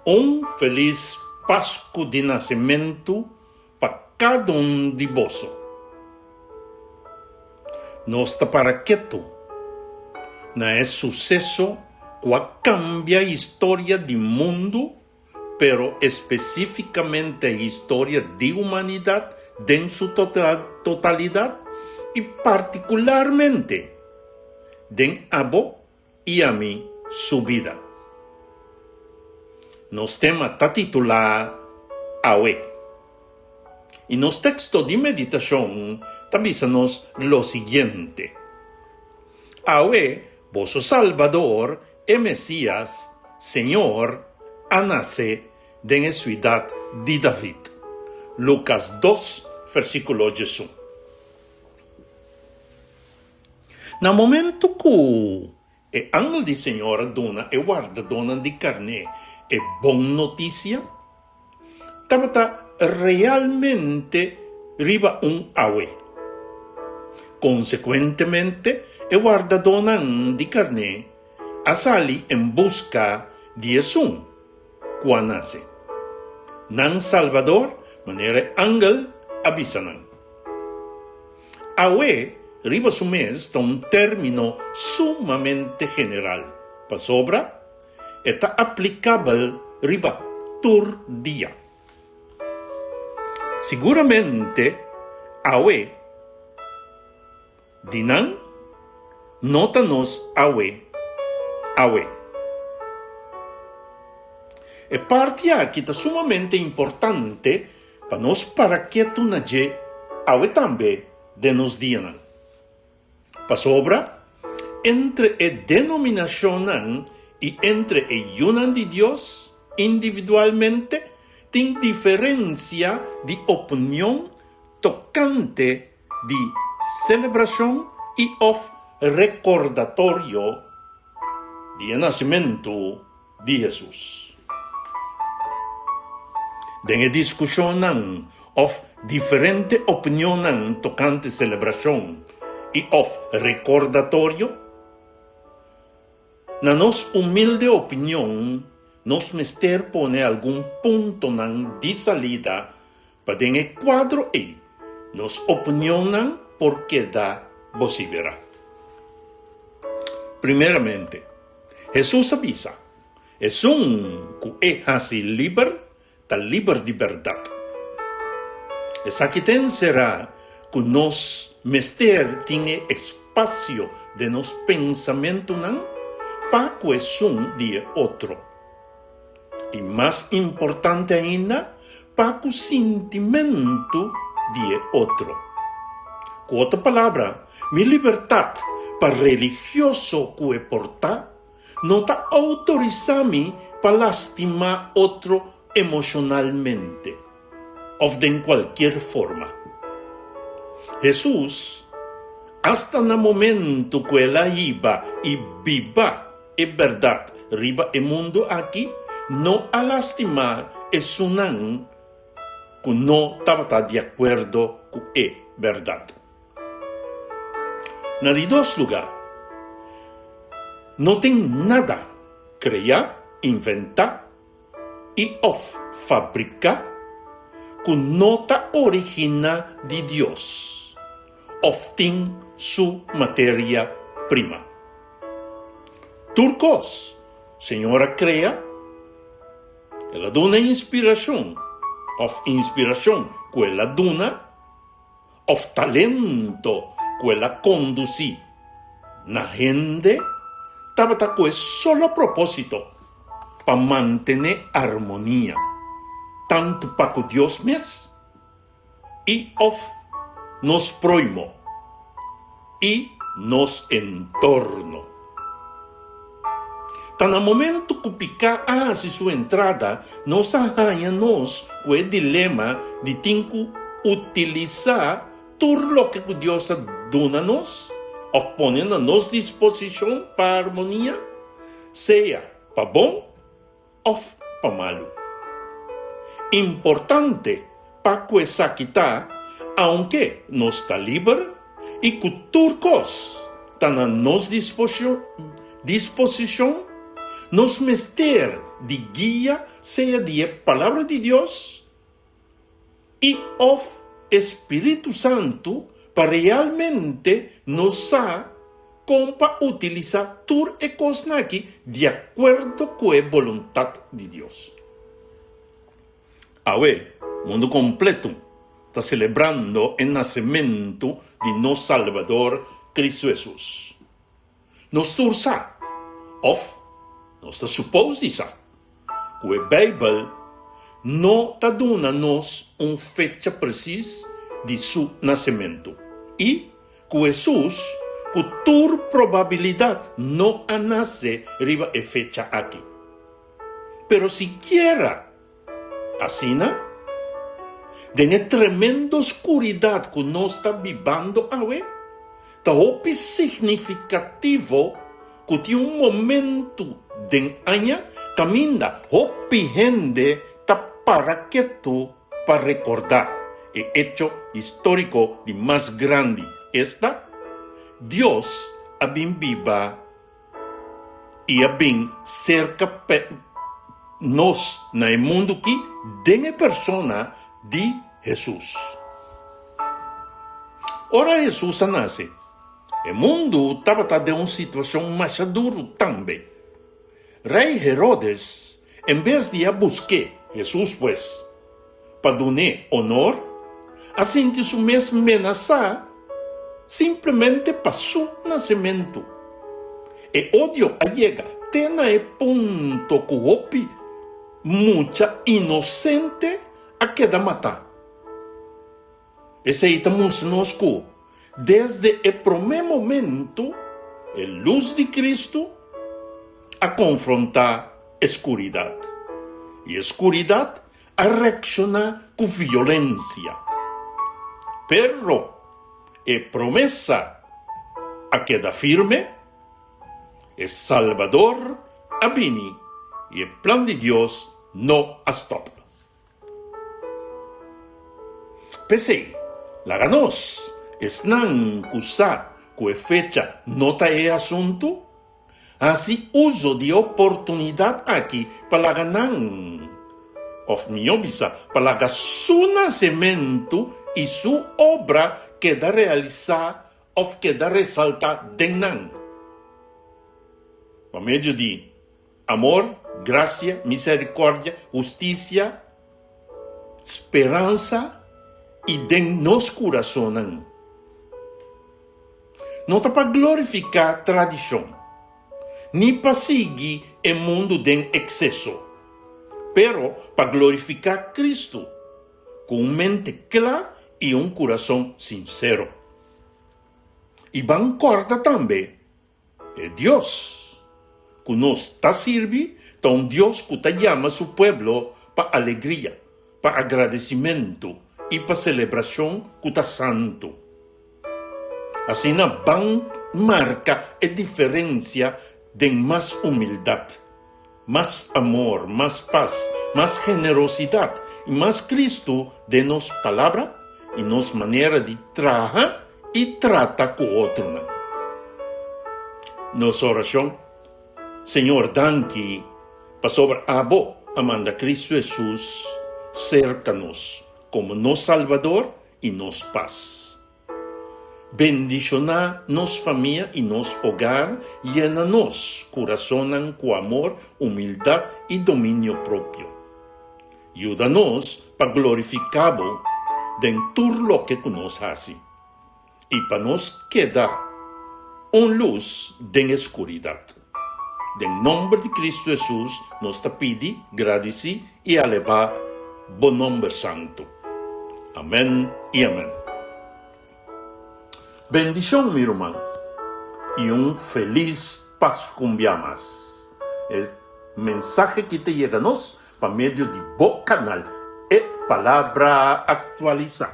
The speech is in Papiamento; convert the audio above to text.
Un felis Pasku di Nasementu pa kada un di boso. Nos ta para ketu na e suseso ku a kambia historia di mundu pero espesífikamente historia di humanidat den su totalidat i partikularmente den abo i ami su bida. Nos tema ta titulá Awe. I nos teksto di meditashon ta bisa nos lo siguiente, Awe boso Salbador, e Mesías, Señor, a nase den e siudat di David. Lukas dos, versíkulo diesun. Na momento ku e angel di Señor a duna e wardadónan di karné e bon notisia, tabata realmente riba un awe. Konsekuentemente, e wardadónan di karné a sali en buska di esun ku a nase, nan Salbador, manera e angel a bisa nan. Awe riba su mes ta un término sumamente general, pasobra e ta aplikabel riba tur dia. Siguramente awe di nan no ta nos awe awe. E parti aki ta sumamente importante pa nos para ketu na dje awe tambe den nos dianan. Pasobra, entre e denominashonnan i entre e yunan di Dios individualmente tin diferensia di opinion tokante di selebrashon i òf rekordatorio di e nasimentu di Hesus. Den e diskushonnan òf diferente opinionnan tokante selebrashon i òf rekordatorio, na nos humilde opinion nos mester pone algun puntonan di salida pa den e kuadro ei nos opinionnan por keda bosiberá. Primeramente, Hesus a bisa, Esun ku e hasi liber ta liber di bèrdat. Esaki ta enserá ku nos mester tin e espasio den nos pensamentunan pa ku esun di e otro. I mas importante ainda, pa ku sintimentu di e otro. Ku otro palabra, mi libertat pa religioso ku e por ta, no ta outorisá mi pa lastimá otro emoshonalmente òf den kualkier forma. Hesus, asta na momentu ku el a hiba i biba E bèrdat riba e mundu aki no a lastimá esunnan ku no tabata di akuerdo ku e bèrdat. Na di dos lugá, no tin nada kreá, inventá i òf fabriká ku no ta originá di Dios òf tin su materia prima. Tur kos Señor a krea, El a duna inspirashon, òf inspirashon ku El a duna, òf talento ku El a kondusí na hende, tabata ku e solo propósito pa mantené armonia, tantu pa ku Dios mes i òf nos próhimo i nos entorno. Ta na momentu ku piká a hasi su entrada nos a haña nos ku e dilema di tin ku utilisá tur loke ku Dios a duna nos òf pone na nos disposishon pa armonia, sea pa bon òf pa malu. Importante pa ku esaki ta, aunke nos ta liber i ku tur kos ta na nos disposishon, Nos mester di guia sea di e Palabra di Dios i òf e spiritu santu pa realmente nos sa kon pa utilisá tur e kosnan aki di akuerdo ku e boluntat di Dios. Awe, mundu kompletu ta selebrando e nasementu di nos Salbador Kristu Hesus. Nos tur sa, òf nos ta supos di sa, ku e Beibel no ta duna nos un fecha presis di su nasementu i ku Hesus ku tur probabilidat no a nase riba e fecha aki. Pero sikiera Asina, den e tremendo skuridat ku nos ta bibando awe, ta hopi signifikativo ku tin un momentu den aña kaminda hopi hende ta para ketu pa rekordá e echo históriko di mas grandi, esta, Dios a bin biba i a bin serka nos na e mundu ki den e persona di Hesus. Ora Hesus a nase, e mundu tabata den un situashon masha duru tambe. Rei Herodes, en bes di a busk'é, Hesus pues, pa dun'é onor, a sinti su mes menasá simplemente pa su nasementu. E odio a yega te na e punto ku hopi mucha inosente a keda matá. Esei ta mustra nos ku desde e promé momentu e lus di Kristu a konfrontá e skuridat, i e skuridat a reakshoná ku violensia. Pero e promesa a keda firme, e Salbador a bini i e plan di Dios no a stòp. P'esei, laga nos, esnan ku sa ku e fecha no ta e asuntu, hasi uso di e oportunidat aki pa laga nan, òf mihó bisa, pa laga su nasementu i su obra keda realisá òf keda resaltá den nan. Pa medio di amor, grasia, miserikòrdia, hustisia, speransa i den nos kurasonnan. No ta pa glorifiká tradishon, ni pa sigui e mundu den ekseso, pero pa glorifiká Kristu ku un mente kla i un kurason sinsero. I ban kòrda tambe E Dios ku nos ta sirbi ta un Dios ku ta yama su pueblo pa alegria, pa agradesimentu i pa selebrashon ku ta santu. Asina ban marka e diferensia den mas humildat, mas amor, mas pas, mas generosidat i mas Kristu den nos palabra i nos manera di traha i trata ku otronan. Nos orashon, Señor danki pasobra abo a manda Kristu Hesus serka nos komo nos Salbador i nos pas. Bendishoná nos famia i nos hogar, yena nos kurasonnan ku amor, humildat i dominio propio. Yuda nos pa glorifiká bo den tur loke ku nos hasi, i pa nos keda un lus den e skuridat. Den nòmber di Kristu Hesus nos ta pidi, gradisí i alebá bo nòmber santu. Amèn i amèn. Bendishon mi ruman i un felis Pasku un bia mas. E mensahe ki ta yega nos pa medio di bo kanal E Palabra Aktualisá.